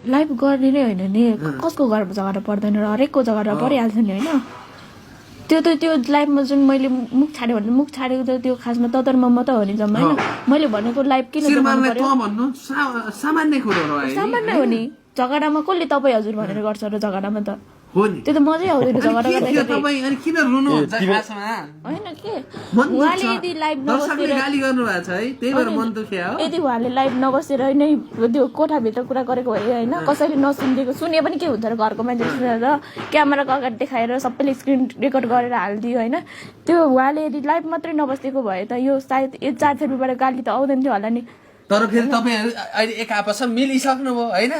live गर्ने नै होइन नि कसको घरमा झगडा पर्दैन र हरेकको झगडा परिहाल्छ नि होइन त्यो लाइभमा जुन मैले मुख छाड्यो भने मुख छाडेको त त्यो खासमा ततरमा त हो नि जम्मा होइन मैले भनेको लाइभ किन देखाउनु पर्यो सामान्य कुरो हो सामान्य हो नि झगडामा कसले तपाईँ हजुर भनेर गर्छ र झगडामा त हो नि त्यो त मजै आउँदैन झगडा गर्दाखेरि तपाईँ अनि किन रुनुहुन्छ खासमा होइन के उहाँले यदि लाइभ दर्शकले गाली गर्नु भएको छ है त्यही भएर मन दुख्या हो यदि उहाँले लाइभ नबसेर नै त्यो कोठाभित्र कुरा गरेको भए होइन कसैले नसुनिदिएको सुने पनि के हुन्छ र घरको मान्छेले सुनेर क्यामेराको अगाडि देखाएर सबैले स्क्रिन रेकर्ड गरेर हालिदियो होइन त्यो उहाँले यदि लाइभ मात्रै नबसेको भए त यो सायद 4 फेब्रुअरीबाट गाली त आउँदैन थियो होला नि तर फेरि तपाईँहरू अहिले एक आपसमा मिलिसक्नुभयो होइन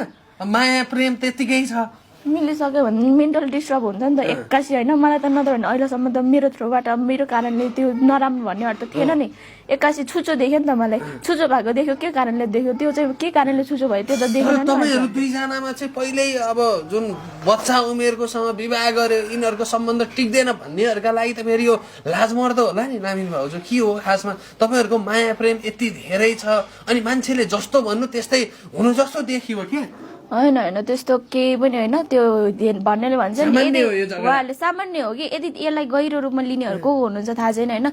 माया प्रेम त्यतिकै छ मिलिसक्यो भने मेन्टल डिस्टर्ब हुन्छ नि त एक्कासी होइन मलाई त नत्र भने अहिलेसम्म त मेरो थ्रोबाट मेरो कारणले त्यो नराम्रो भन्नेहरू त थिएन नि एक्कासी छुचो देख्यो नि त मलाई छुचो भएको देख्यो के कारणले देख्यो त्यो चाहिँ के कारणले छुचो भयो त्यो त देखेन नि तपाईँहरू दुईजनामा चाहिँ पहिल्यै अब जुन बच्चा उमेरकोसँग विवाह गर्यो यिनीहरूको सम्बन्ध टिक्दैन भन्नेहरूका लागि त फेरि यो लाजमर्दो होला नि नामिन भाउजू के हो खासमा तपाईँहरूको माया प्रेम यति धेरै छ अनि मान्छेले जस्तो भन्नु त्यस्तै हुनु जस्तो देखियो के होइन होइन त्यस्तो केही पनि होइन त्यो भन्नेले भन्छ नि उहाँहरूले सामान्य हो कि यदि यसलाई गहिरो रूपमा लिनेहरू को हुनुहुन्छ थाहा छैन होइन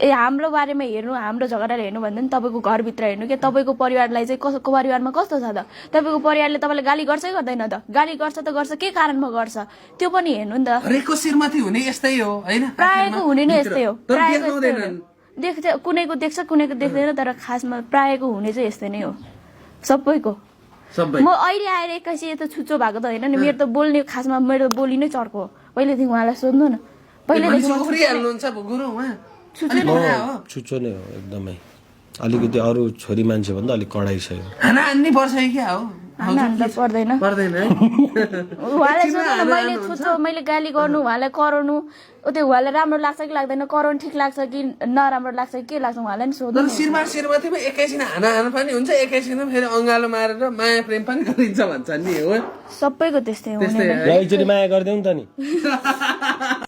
हाम्रो बारेमा हेर्नु हाम्रो झगडाले हेर्नु भन्दा नि तपाईँको घरभित्र हेर्नु कि तपाईँको परिवारलाई चाहिँ कसको परिवारमा कस्तो छ त तपाईँको परिवारले तपाईँलाई गाली गर्छै गर्दैन त गाली गर्छ त गर्छ के कारणमा गर्छ त्यो पनि हेर्नु नि त हरेकको शिरमाथि हुने यस्तै हो होइन प्रायको हुने नै यस्तै हो प्रायको देख्छ कुनैको देख्छ कुनैको देख्दैन तर खासमा प्रायको हुने चाहिँ यस्तै नै हो सबैको म अहिले आएर एक्कासी यता छुच्चो भएको त होइन नि मेरो त बोल्ने खासमा मेरो बोली नै चर्को हो पहिलेदेखि उहाँलाई सोध्नु न छुच्चो नै हो एकदमै अलिकति अरू छोरी मान्छे भन्दा अलिक कडाइ छ पर्दैन उहाँलाई सोध्नु न मैले छुच्चो मैले गाली गर्नु उहाँलाई कराउनु त्यो उहाँलाई राम्रो लाग्छ कि लाग्दैन कराउनु ठिक लाग्छ कि नराम्रो लाग्छ कि के लाग्छ उहाँलाई नि सोध्नु शिरमाथिमा एकैछिन हाना पनि हुन्छ एकैछिन फेरि अँगालो मारेर माया प्रेम पनि गरिन्छ भन्छ नि हो सबैको त्यस्तै हो माया गरिदेऊ नि त नि